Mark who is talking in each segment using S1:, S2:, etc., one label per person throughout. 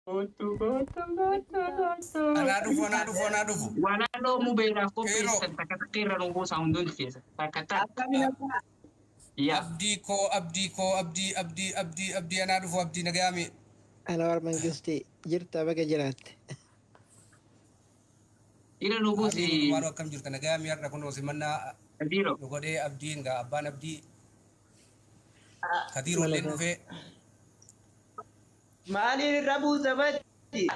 S1: Kottu kottu kottu kottu.
S2: Anaa dhufu, anaa dhufu, anaa dhufu.
S1: Walaloo mubeedhaaf
S2: Qeerroo.
S1: qopheessitan takka takka irra nu buusaa hunduun keessa. Takka takka.
S3: Akkamiin akka
S1: Yaa.
S2: Abdii koo, abdii koo, abdii, abdii, abdii, abdii, anaa dhufu abdii nagayaami.
S4: Anwar Mangistii jirta, baga jiraatte.
S1: Irra nu
S2: Abdii
S1: buusi.
S2: hundumaanuu akkam jirta, nagayaami? Har'a kunoo simannaa
S1: Kadiiro.
S2: nu godhee abdiin gaa abbaan abdii kadiiroolleen
S4: Malakaa.
S2: dhufee.
S3: Maaliin irra buusa batti?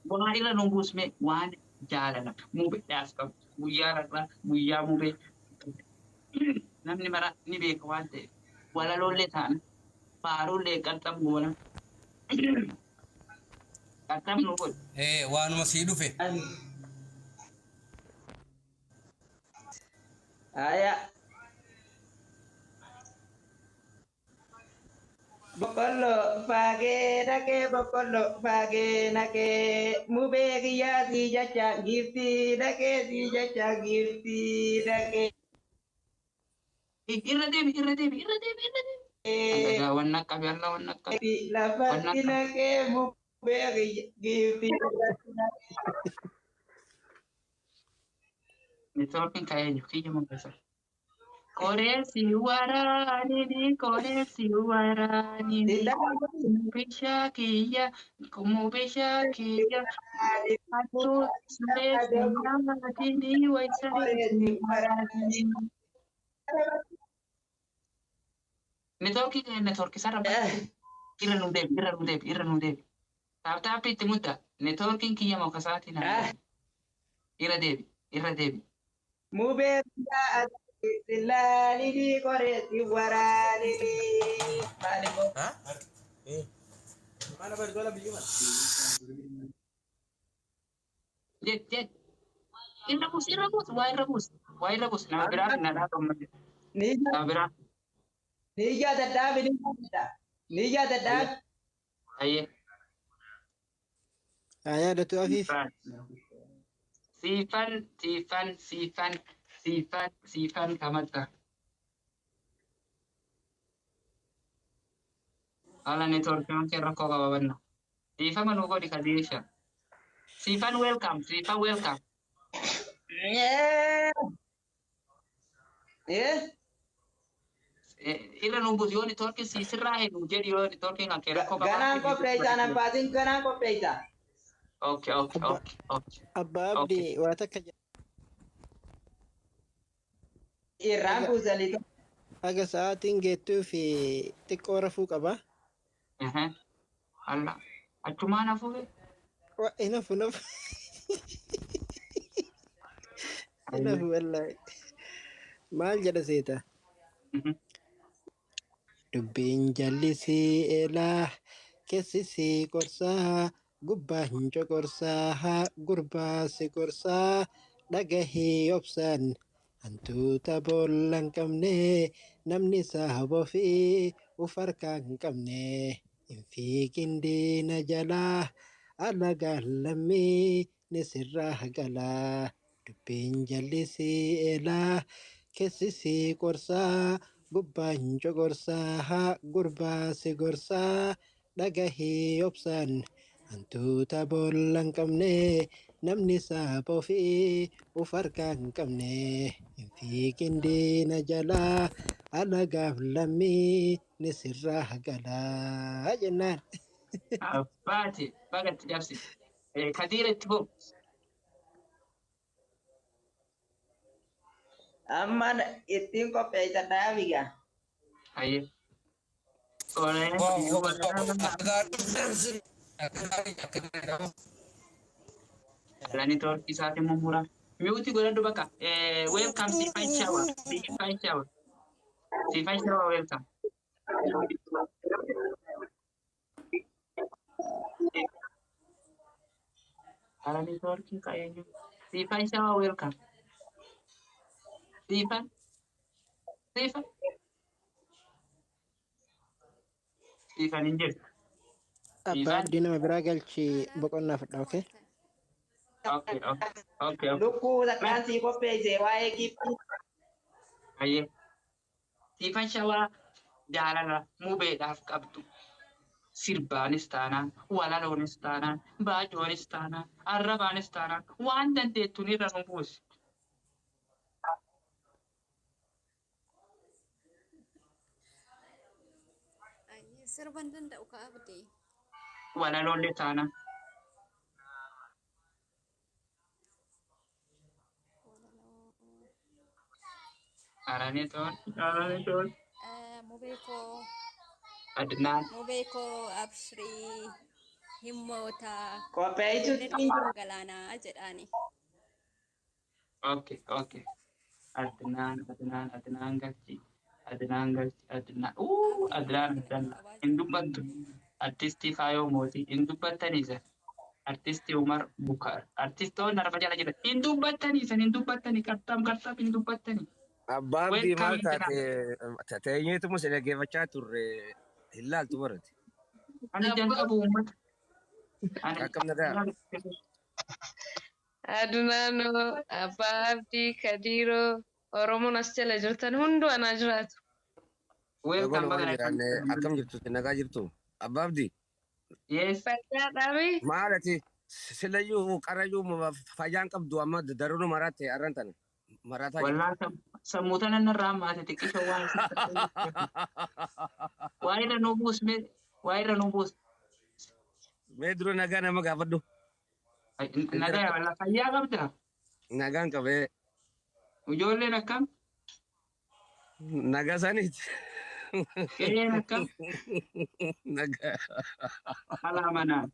S1: Waan irra nu buusme waan jaalala mubeedhaaf qabdu. Guyyaa har'aa guyyaa mubee namni mara ni beeka waan ta'eef. Walaloollee ta'an faaruullee qarxam goona. Qarxam nu godhu.
S2: Ee, waanuma sii dhufe.
S3: Aya. Boqqolloo faagee dhaqee, boqqolloo faagee naqee, mubee kiyyaa sii jecha giiftii dhaqee, sii jecha giiftii dhaqee.
S1: Irra deebi, irra deebi, irra deebi, irra deebi. Agadaa wanna qabi alla wanna qabi.
S3: Lafatti naqee, mubee kiyya giiftii lafatti naqee.
S1: Networking ka'ee jiru kiyya mul'isa. Qoreessi waraanini, qoreessi waraanini, mubishaa kiyya, mubishaa kiyya, hattuu sareessi nyaatini, way sareessi waraanini. Networking network sarara irra nu deebi, irra nu deebi, irra nu deebi. Taap taappi itti mudda. Networking kiyya mokasaatiin haa irra deebi, irra deebi.
S3: Mubee kiyyaa silaalini, qoreessi waraanini. Maali ko?
S1: Jet jet. Irra buus, irra buus, waa irra buus, waa irra buus. Nama biraa na dhaaba malee.
S3: Ni
S1: Nama biraa.
S3: ni jaadadhaa, ni jaadadhaa, ni jaadadhaa.
S1: Ayyee.
S4: Haa yaadatu afiif.
S1: Siifan, siifan, siifan, siifan, siifan kamatta. Haala networkii kee rakkoo qaba banna. Siifama nu godhi kadiisha. Siifan welcome, siifan welcome.
S3: Eh?
S1: Irra nu buusi yoo networkii si sirraa hin jedhi, yoo networkiin kan kee rakkoo qaba.
S3: Ganaan qopheessa, abbaatiin ganaan qopheessa.
S1: Okay.
S4: Abbaa Abdii, waa takka
S3: Irraan buusanii.
S4: Haga sa'aatiin geettuu fi xiqqoo rafuu qaba.
S1: Alla achumaan hafuure.
S4: Wa hin hafu, hin hafu. Hin hafu wallaahi. Maal jedha seeta? Dubbiin jallisii eelaa keessisii qorsaa, gubbaa hin coqorsaa, gurbaa si gorsaa dhagahii obsan, hantuuta boolla hin qabne, namni sahaba ofii uf harkaa hin qabne, hin fiigin diina jalaa, alagaan lammii ni sirraa galaa. Dubbiin jallisii eelaa keessisii qorsaa, gubbaa hin coqorsaa, gurbaa si gorsaa dhagahii obsan, hantuuta boolla hin qabne, namni sahaba ofii uf harkaa hin qabne, hin fiigin diina jalaa, alagaaf lammii ni sirraa galaa jennaan.
S1: Abbaati bagatti cabsi. Kadiira itti boo.
S3: Amma ittiin qopheessa dhaabiga.
S1: Ayyee.
S2: Wow, wow, wow. Akka gaarii, akka gaarii, akka gaarii.
S1: Ala networkii isaatiin mummuraa. Mute godhadhu bakka. Welcome Siifan Shawa. Siifan Shawa. Siifan Shawa welcome. Ala networkii qayyeenyu. Siifan Shawa welcome. Siifan. Siifan. Siifan hin jirtu.
S4: Abbaa
S1: Siifan.
S4: Abdii, nama biraa galchi, boqonnaa fudha, okay?
S1: Okay.
S3: Lukkuu takkaan sii qopheesse waa'ee giiftii.
S1: Ayyee. Siifan Shawaa jaalala mubeedhaaf qabdu. Sirbaanis taanaan, walaloonis taanaan, baacoonis taanaan, arrabaanis taanaan waan dandeettuun irra nu buusi.
S5: Sirba hin danda'u ka abdii.
S1: Walaloollee taanaan. Aranii toon, aranii toon.
S5: Mubee koo
S1: Adnaan.
S5: mubee koo abshirii himmoota
S3: Qopheessitutti
S5: onneen koo galaanaa jedhaani.
S1: Okay, okay. Adnaan, Adnaan, Adnaan galchi. Adnaan galchi, Adnaan. Adnaan, Adnaan. Hin dubbattu. Artistii Faayoo Mootii. Hin dubbattanii isa. Artistii Umar Bukaar. Artistoonni arfa jala jiran. Hin dubbattanii isan, hin dubbattanii. Qarxam, qarxam, hin dubbattanii.
S6: Abbaan bii
S1: Welcome
S6: maal
S1: Adnaan.
S6: taate teenyeetuma si dhaggeeffachaa turre hin laaltu barate.
S1: Ani jalqabu uummata. Ani
S6: Akkam nagaa?
S7: Adunaanoo, Abbaa Abdii, Kadiiroo, Oromoon as jala jirtan hunduu anaa jiraatu.
S1: Welcome
S6: Nagoon waan
S1: baga
S6: jiraanne akkam jirtu nagaa jirtu. Abbaa Abdii
S1: Yes.
S7: Fayyaadhaami.
S6: maal ati silayyuu qarayyuu fayyaan qabdu amma daruun maraate arran tana maraataa jirtu.
S1: Wallaa sammuu tana narraa hammaate xiqqisho waan isin waa irra nuu buusme waa irra nuu buus.
S6: Mee dura nagaa nama gaafadhu.
S1: Nagaa wallaa fayyaa qabda.
S6: Nagaan qabee
S1: Ijoolleen akkam?
S6: nagaa isaaniiti.
S1: Qe'een akkam?
S6: Nagaa
S1: Alaa manaan.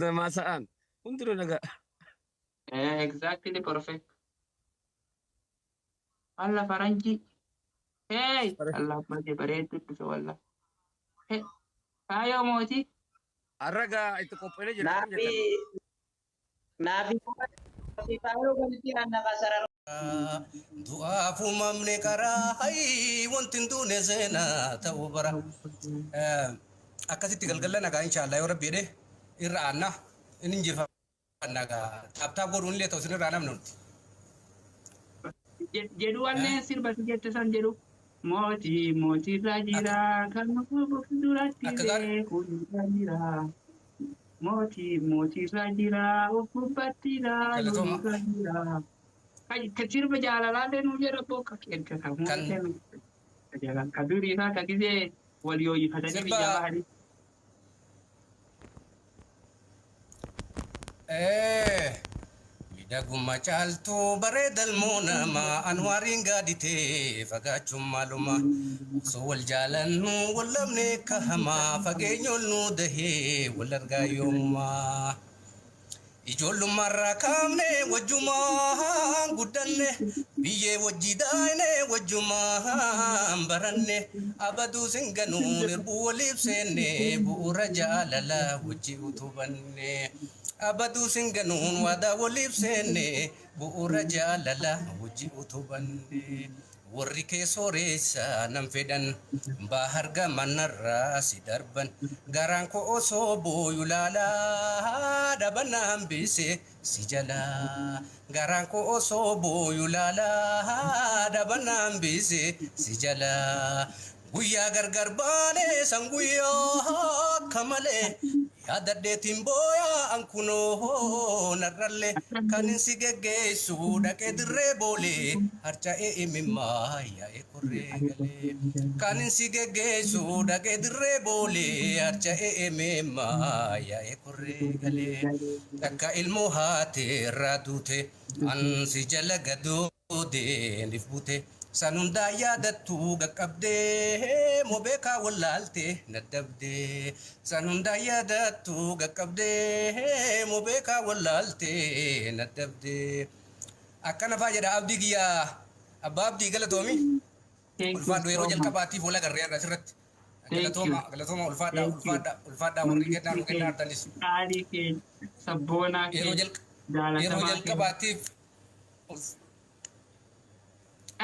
S6: namaa sa'aan hundinuu nagaa.
S1: Exactly perfect. Alla faranjii. Hey! Allah baay'ee bareedduu dhufe wallaa. Hey! Faayoo mootii.
S6: Har'a itti qopheelee jira akkam
S3: Naafi
S6: jettan.
S3: naafi naafi faayoo walitti aanna kasarara.
S2: Du'aaf uumamne karaa hayii wanti hin duune seenaa ta'uu bara. Akkasitti galgala nagaa inshaallah yoo rabbi jedhe irra aanna inni injifanna gaa taaptaap godhuun illee ta'u isin irraa namni nuti.
S1: Jedhu wallee sirba si jette san jedhu. Mootii mootiirra jira kan duratti
S2: Akka gaarii
S1: beeku irra jira. Mootii mootiirra jira of gubbatti ilaalu
S2: galatooma
S1: irra jira. Ka sirba jaalalaallee nuu jedha bokka erga ka
S2: kan
S1: mootii ka durii isaa ka gisee wal yooyifatanii
S2: sirba
S1: biyya bahanii.
S2: Miidhagummaa caaltuu bareedalmoo namaa anwaariin gaaditee fagaachuun maaluma osoo wal jaalannu wal dhabne kahamaa fageenyoon nu dahee wal argaa yoomumaa. Ijoollummaarraa kaafne wajjumaan guddanne biyyee wajji daayne wajjumaan baranne abaduu singanuun irbuu waliif seenne bu'uura jaalalaa wajji utubanne abaduu singanuun waadaa waliif seenne bu'uura jaalalaa wajji utubanne warri kee sooreessa nan fedhan bahar gamanarraa si darban garaan koo osoo booyu laalaa dhaban hambise si jalaa garaan koo osoo booyu laalaa dhaban hambise si jalaa guyyaa gargar baane san guyyaa akka malee yaadadheetiin booyaa ankunoo narrallee kan insi geggeessu dhaqee dirree boolee harca'ee imimmaa yaa'ee korree galee kan insi geggeessu dhaqee dirree boolee harca'ee imimmaa yaa'ee korree galee takka ilmoo haate irraa duute ansi jala gadoodeenif bute san hundaa yaadattu qaqqabdee mobeekaa wallaalte naddabdee san hundaa yaadattu qaqqabdee mobeekaa wallaalte naddabdee akkana faa jedha abdii kiyyaa abbaa abdii galatoomi
S1: Thank you
S2: ulfaadhu yeroo
S1: so much.
S2: jalqabaatiif wal agarree irra asirratti
S1: Thank you.
S2: galatooma galatooma ulfaadhaa
S1: Thank you.
S2: ulfaadhaa ulfaadhaa warri kennaa nu
S1: Mangistii
S2: kennaa
S1: keenya,
S2: hartanis
S1: qaalii keenya, sabboonaa
S2: yeroo
S1: keenya,
S2: jalqa yeroo
S1: jaalatamaa keenya.
S2: jalqabaatiif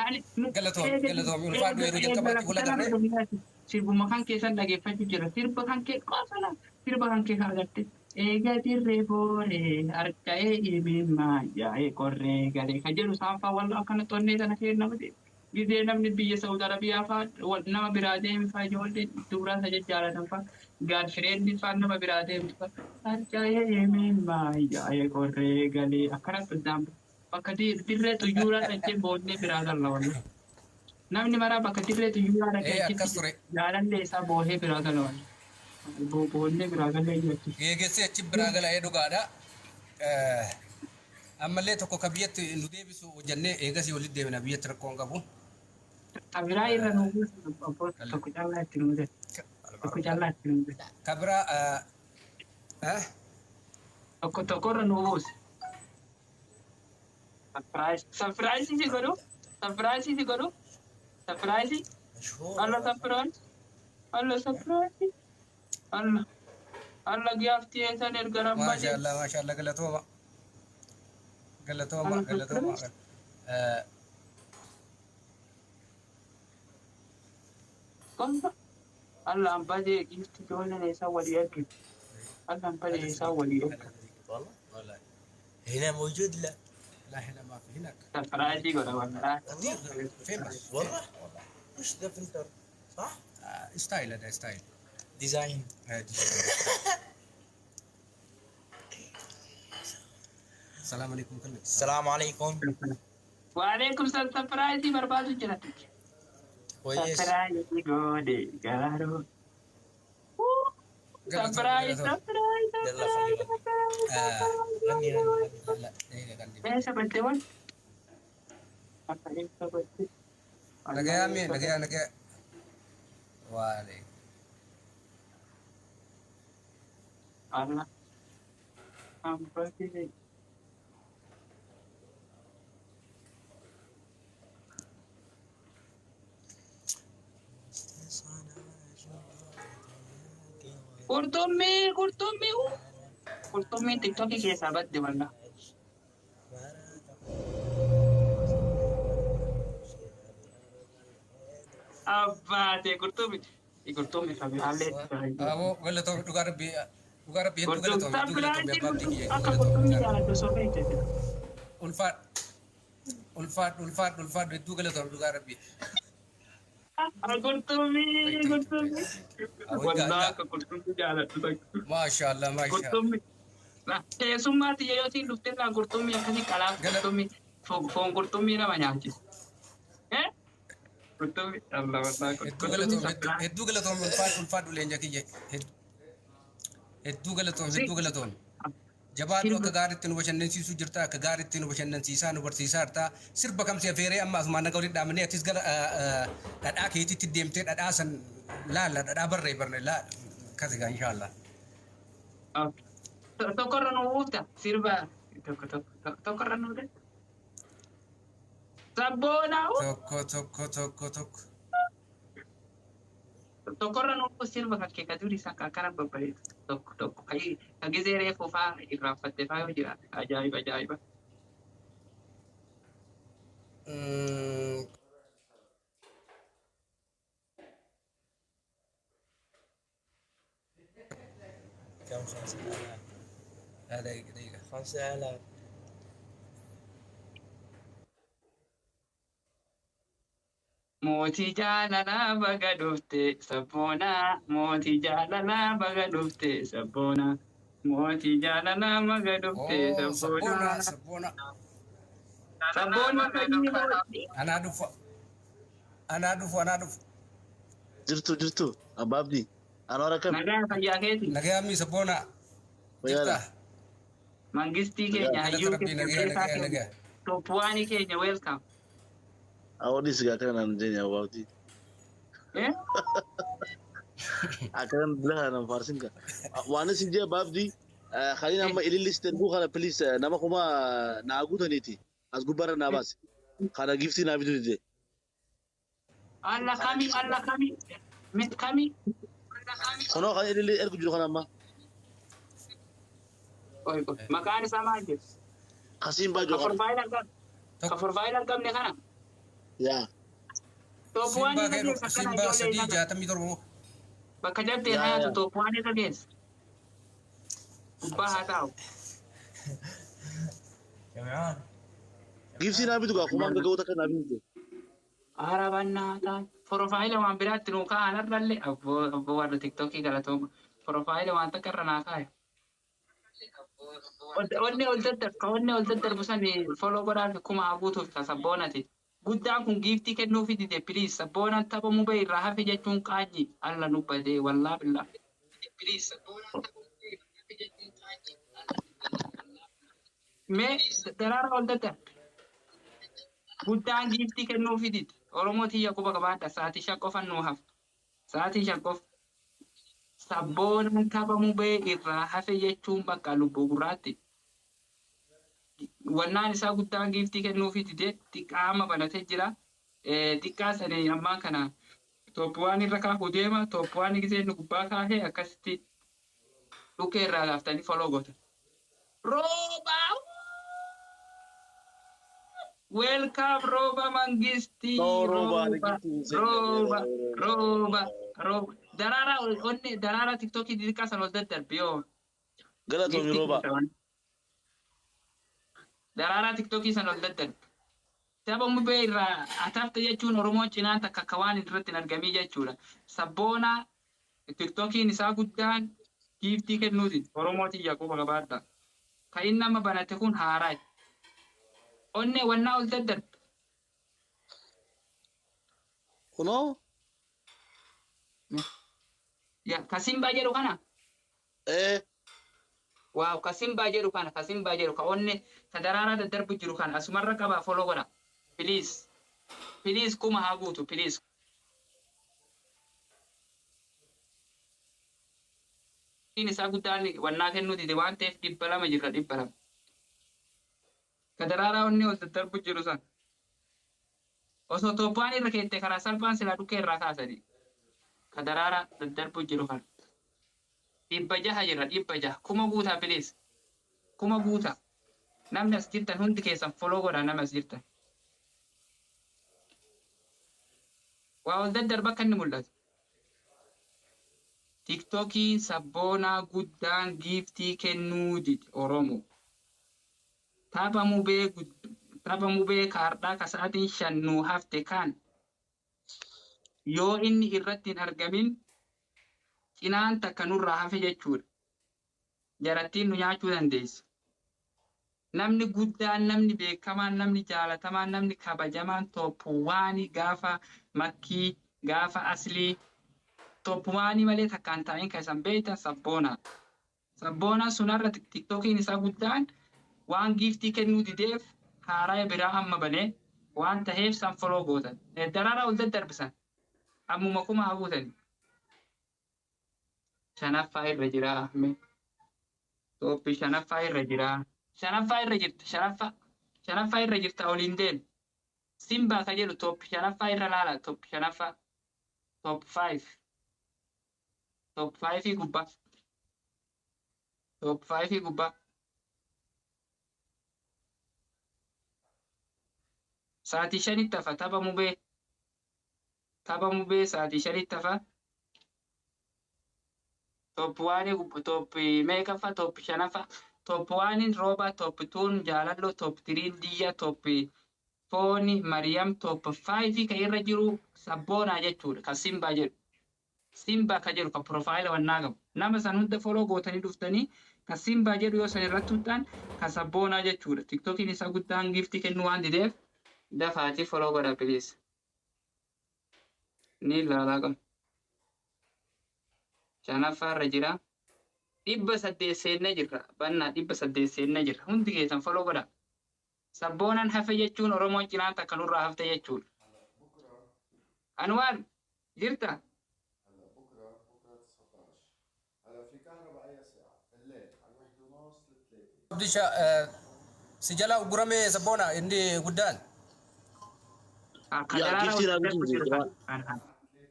S1: Ani nu
S2: galatoomi
S1: eega
S2: galatoomi ulfaadhu
S1: eega
S2: yeroo
S1: eega
S2: jalqabaatiif wal
S1: lafa
S2: agarree
S1: oromiyaati. Sirbuma kan keessan dhageeffachuu jira. Sirba kan kee qofala. Sirba kan kee agarte. Eega dirree booree harka'ee imimmaa yaa'ee qorree galee kan jedhu isaan fa'aa wal akkana xonnee sana kee nama ta'e. Gizee namni biyya Saudi Arabiyaa fa'aa nama biraa deeme fa'aa ijoollee dubaraa isa jajjaalatan fa'aa Gaarfireendi faan nama biraa deemtu harcaa'ee maayyaa'ee qorree galee akkanatti iddaan bakka dirree xuyyuuraa dhaqee boonnee biraa galla wallu. Namni maraa bakka dirree xuyyuuraa dhaqee
S2: Ee akkas ture.
S1: Jaalallee isaa boohee biraa gala wallu. Boonnee biraa galee jechuudha.
S2: Geegessee achi biraa gala ee dhugaadha. Ammallee tokko ka biyyatti nu deebisu hojjannee eegasii walitti deemina biyyatti rakkoo hin qabu.
S1: Kabiraa irra nu buusu tokko callaa itti nu jedhe. Tokko callaa itti nu jedhe.
S2: Ka biraa
S1: Tokko tokkorra nu buusu. Surprise si godhu. Surprise si godhu. Surprise. Allah surprise. Allah surprise. Allah. Allah gaaftii eessan erga rabbaa
S2: Maashaallah maashaallah galatooma. Galatooma galatooma.
S1: Qomba. Allah badee giiftii ijoolleen eessaa walii ergite. Allah badee eessaa walii ergite.
S2: والله
S8: والله هنا موجود لا
S2: لا هنا ما في هناك.
S1: Surprise godha wallah.
S2: فين بس؟
S8: والله وش ذا فلتر صح؟
S2: ستايل هذا ستايل
S8: ديزاين.
S2: السلام عليكم كلكم.
S8: السلام عليكم.
S1: وعليكم السلام. Surprise barbaadu jira.
S8: كويس.
S1: Surprise godhe gaaroo. Surprise surprise.
S8: يلا خلي غني غني غني.
S2: لا دقيقة غني.
S1: Eessa badde wal? Akka eessa badde?
S2: Nagaya mi nagaya nagaya. وعليكم.
S1: Allah. Ambate. Qurxummii qurxummii qurxummiin tiktookii keessaa badde wallah. Abbaate qurxummii qurxummii familaallee.
S2: Aboo galatoomii dhugaa rabbii dhugaa rabbii hedduu galatoomii hedduu galatoomii abbaa abdii kiyya
S1: Akka
S2: hedduu
S1: qurxummii
S2: galatoomii.
S1: jaaladhu osoo beekte.
S2: Ulfaadhu ulfaadhu ulfaadhu ulfaadhu hedduu galatoomii dhugaa rabbii.
S1: Qurxummii qurxummii. Wallah akka qurxummii jaaladhu takka.
S2: Maashaallah maashaallah.
S1: Qurxummii. Keessummaa tiyya yoo siin dhuftee laan qurxummii akkasii qalaa qurxummii foon qurxummii nama nyaachisa. Qurxummii Allah wallah
S2: Hedduu galatoomii hedduu galatoomii ulfaadhu ulfaadhu leenja kiyya hedduu galatoomii hedduu galatoomii. Jabaadhu akka gaariitti nu bashannansiisuu jirta akka gaariitti nu bashannansiisaa nu barsiisaa jirta sirba kamsi afeeree amma asumaan naga walitti dhaabannee atis gara dhadhaa keetitti deemtee dhadhaa san laalla dhadhaa barree barne laa kasi gaa inshaallah.
S1: Tokkorra nu uufta sirba tokko tokko tokkorra nu uufta. Sabboona.
S2: Tokko tokko tokko tokko.
S1: Tokkorra nu uufta sirba kan kee ka durii san akkana babbareedu tokko tokko ka gizee reefu faa irraanfatte faa yoo jiraate ajaa'iba ajaa'iba.
S8: كم 5000؟
S2: لا دقيقة دقيقة.
S8: 5000.
S1: Mootii jaalalaa baga dhufte sabboonaa mootii jaalalaa baga dhufte sabboonaa mootii jaalalaa baga dhufte
S2: Sabboona
S1: sabboonaa.
S2: sabboona.
S1: Sabboona sanyii mootii.
S2: Anaa dhufu anaa dhufu anaa dhufu.
S9: Jirtu jirtu abbaa abdii anwar akkam?
S1: Nagaa fayyaa keeti.
S2: Nagayaa mi sabboona.
S9: Fayyaadha.
S1: Mangistii keenya
S2: Galata
S1: hayyuu
S2: rabbii
S1: keenya
S2: nagayaa
S1: beekaa
S2: nagayaa
S1: keenya
S2: nagayaa.
S1: tooppuwaanii keenya welcome.
S9: Awwaadis gaa akkana naan jeenya abbaa abdii.
S1: Eh?
S9: Akkana dila kana nan faarsin ka. Waan isin jee abbaa abdii khaliin amma ilillis erguu kana please nama kuma naa guutaniiti as gubbaarra naa baase. Kana giftii naa bituu dide.
S1: Allah kami Allah kami mit kami.
S9: Kunoo kan ililli ergu jiru kana amma.
S1: Oi oi maqaan isaa maal jedhu?
S9: Kasiin
S1: Ka
S9: baajoo kana.
S1: forfaayil argamne. Ka forfaayil argamne kana.
S9: Yaa.
S1: Tooppuwaanii
S2: Simbaa
S1: irra geessa akkana
S2: simbaa
S1: ijoollee
S2: sadii
S1: naga.
S2: 67.
S1: Bakka jabdee
S9: Yaa
S1: hayaatu
S9: yaa.
S1: tooppuwaanii irra geessa. Gubbaa haa taa'u.
S8: جمعان
S9: Giftii naa bitu gaa kumaan gaggoota kan naa bitu dide.
S1: Arabannaa ta'a. Forfaayila waan biraatti nuu kaa'an arrallee abboo abboo warra tiktookii galatooma. Profaayila waan takka irra naa kaaya. Onni ol daddarbu ka onni ol daddarbu sani foloo godhaaf kuma haa guutuuf ka sabboonati. Guddaan kun giiftii kennuufi dide please sabboonaan tapha mubee irraa hafe jechuun qaanyi alla nu badee wallaa billaa. Mee daraara ol daddarbe. Guddaan giiftii kennuufi dide. Oromoo tiyya quba qabaadha sa'aatii 5 qofa nuu hafa. Sa'aatii 5 qofa. Sabboonaan tapha mubee irraa hafe jechuun bakka lubbuu gurraatti. Wannaan isaa guddaan giiftii kennuufi dide xiqqaa amma banatee jira. Xiqqaa sanii ammaa kana tooppuwaan irra kaahuu deema. Tooppuwaan gisee inni gubbaa kaahee akkasitti dhukee irraa laaftanii foloo gootan. Roobaa! Welcome Rooba Mangistii!
S9: No rooba ani
S1: Rooba!
S9: giftii hin seenne.
S1: Rooba! Rooba! Rooba! Daraaraa onne daraaraa tiktookii xixiqqaa sana ol daddarbi yoo.
S9: Galatoomi
S1: Giiftii
S9: rooba.
S1: kennitan. Daraaraa tiktookii sana ol daddarbi. Tapha mubee irraa atafte jechuun Oromoon cinaan takka akka waan irratti hin argamii jechuudha. Sabboonaa tiktookiin isaa guddaan giiftii kennuuti. Oromoo tiyya quba qabaadha. Kan inni amma banate kun haaraa. Onnee wannaa ol daddarbe.
S9: Kunoo
S1: Ya, ka Simbaa jedhu kana.
S9: ee
S1: Waaw, ka Simbaa jedhu kana, ka Simbaa jedhu, ka onne, ka daraaraa daddarbu jiru kana asumarra qabaa follow godha. Please. Please kuma haa guutu, please. Isaa guddaan wannaa kennuu dide waan ta'eef 200 jirra 200. Ka daraaraa onnee ol daddarbu jiru san. Osoo tooppaan irra keette karaa salphaan silaa dhukkee irraa kaasanii. Ka daraaraa daddarbu jiru kana. 600 jirra 600. Kuma guutaa please. Kuma guutaa. Namni as jirtan hundi keessan follow godhaa nama as jirtan. Waa ol daddarba akka inni mul'atu. Tiktookiin sabboonaa guddaan giiftii kennuu dide Oromoo. Tapha mubee tapha mubee kaardhaa ka sa'aatiin 5 nuu hafte kan yoo inni irratti hin argamin cinaan takka nurraa hafe jechuudha. Jarattiin nu nyaachuu dandeessi. Namni guddaan, namni beekamaan, namni jaalatamaan, namni kabajamaan tooppuwaanii gaafa makkii, gaafa aslii tooppuwaanii malee takkaan taa'in kan isan beektan sabboonaa. Sabboonaan sunarra tiktookiin isaa guddaan waan giiftii kennuu dideef haaraa biraa amma banee waan taheef san foloo gootan. Daraaraa ol daddarbisan. Ammuma kuma haa guutani. Shanaffaa irra jira. Tooppi shanaffaa irra jira. Shanaffaa irra jirta. Shanaffaa. Shanaffaa irra jirta oliin deemu. Simbaa ka jedhu tooppi shanaffaa irra laala. Tooppi shanaffaa. Top 5. Top 5 gubbaa. Top 5 gubbaa. Sa'aatii 5tti hafa tapha mubee. Tapha mubee sa'aatii 5tti hafa. Top 1 top meeqaffaa top shanaffaa. Top 1 rooba top 2 jaalalloo top 3 diyya top 4 Mariyam top 5 kan irra jiru sabboonaa jechuudha. Kan Simbaa jedhu. Simbaa ka jedhu kan profaayila wannaa qabu. Nama san hunda foloo gootanii dhuftanii kan Simbaa jedhu yoo san irratti tuqxan kan sabboonaa jechuudha. Tiktookiin isaa guddaan giiftii kennuu waan dideef dafaatii foloo godha please. Ni ilaalaa qabna. Shanaffaa irra jira. 800 seennee jirra. Bannaa 800 seennee jirra. Hundi keessan foloo godha. Sabboonaan hafe jechuun Oromoon cinaan takka nurraa hafte jechuudha. Anwaar jirta?
S2: Abdisha si jala ugurame sabboona inni guddaan.
S1: Ka
S9: Yaa
S1: daraaraa
S9: giftii
S1: ol
S9: naa
S1: daddarbu
S9: bituu
S1: jiru
S9: jira.
S1: kana.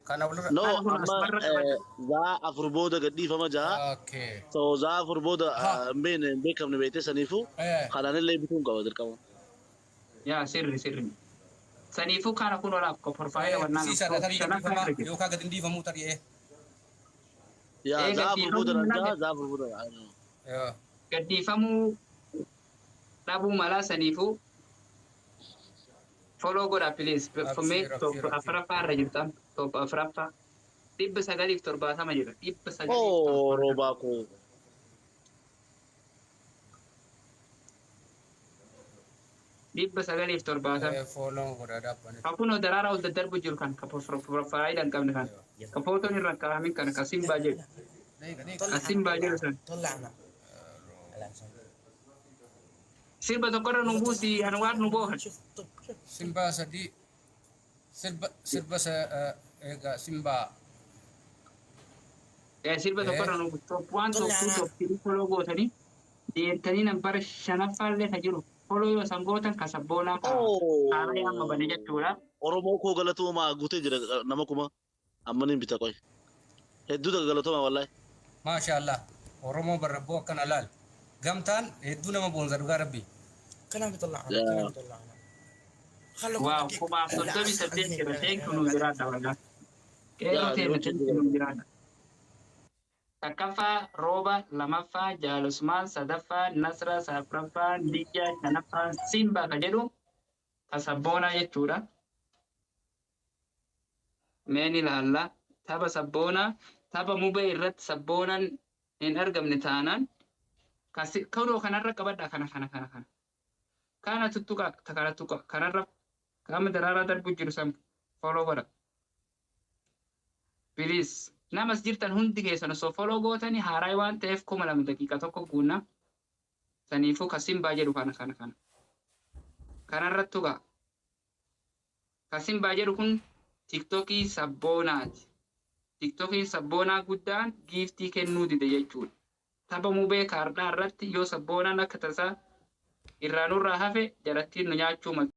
S2: Kana walirra.
S9: No
S1: Kana kun
S9: amma
S1: asumarra qabadhu.
S9: zaa 4 booda gadhiifama jaa.
S2: Okay.
S9: So zaa 4 booda
S2: Ha.
S9: hin beekne hin beekamne beektee saniifuu kanaanillee bituun qaba dirqama.
S1: Yaa sirri sirri. Saniifuu kana kun olaaf ko profaayila wannaa qabu.
S2: Siisaadha
S1: Top
S2: tarii
S1: shanaffaa
S2: gadhiifamaa
S1: irra jira.
S2: yookaan gadi hin dhiifamuu tarii.
S9: Yaa
S1: Ee
S9: zaa 4 booda
S1: gadhiifamuu
S9: naan
S1: malaa
S9: jaa zaa 4 booda.
S1: gadhiifamuu dhabuu malaa saniifuu follow godha please. Mee
S2: Abshir
S1: top
S2: abshir abshir.
S1: afuraffaa irra jirta. Top afuraffaa. 970 jira. 970.
S9: Oo roobaa koo.
S1: 970.
S2: Follow godhaa dhaabbanne.
S1: Kakunoo daraaraa ol daddarbu jiru kan ka profile hin qabne kan. Ka footoon irra hin kaa'amin kan ka simbaa jedhu. Ka simbaa jedhu san.
S8: طلعنا الان.
S1: Sirba tokkorra nu buusi Anwaar nu boohan.
S8: شوف طب شوف.
S2: Simbaa sadii sirba sirba egaa simbaa.
S1: Sirba tokkorra nu buusi. Top 1, top 2, top 3 follow gootanii deemtanii nambara shanaffaallee ka jiru follow yoo san gootan ka sabboonaa ka haaraa amma bane jechuudha.
S9: Oromoo koo galatoomaa guutee jira nama kuma amma niin bita qoy. Hedduu takka galatoomaa wallaahi.
S2: Maasha Allah. Oromoo barrabboo akkana laal. Gamtaan hedduu nama boonsa dhugaa rabbii.
S8: كلام يطلعنا.
S9: يا.
S8: كلام يطلعنا خلوكم.
S1: Waaw, 1038 jira. Thank you, nuu jiraadha walaa. Qeerroo teenya, thank you, nuu jiraadha. Takkaffaa Rooba, lamaffaa Jaalusmaan, sadaffaa Nasra, afuraffaa Diyya, shanaffaa Simba ka jedhu ka sabboonaa jechuudha. Mee ni ilaalla. Tapha sabboonaa, tapha mubee irratti sabboonaan hin argamne taanaan kunoo kanarra qabadha kana kana kana kana. Kana tuttuqa kana tuqa kanarra qaama daraaraa darbu jiru san follow godha. Please. Namas jirtan hundi keessan osoo follow gootanii haaraa waan ta'eef 2000 daqiiqa tokko guunna. Saniifuu ka simbaa jedhu kana kana kana. Kanarra tuqa. Ka simbaa jedhu kun tiktokii sabboonaati. Tiktokiin sabboonaa guddaan giiftii kennuu dide jechuudha. Tapha mubee kaardhaa irratti yoo sabboonaan akka tasaa irraa nurraa hafe jalattiin nu nyaachuu malti.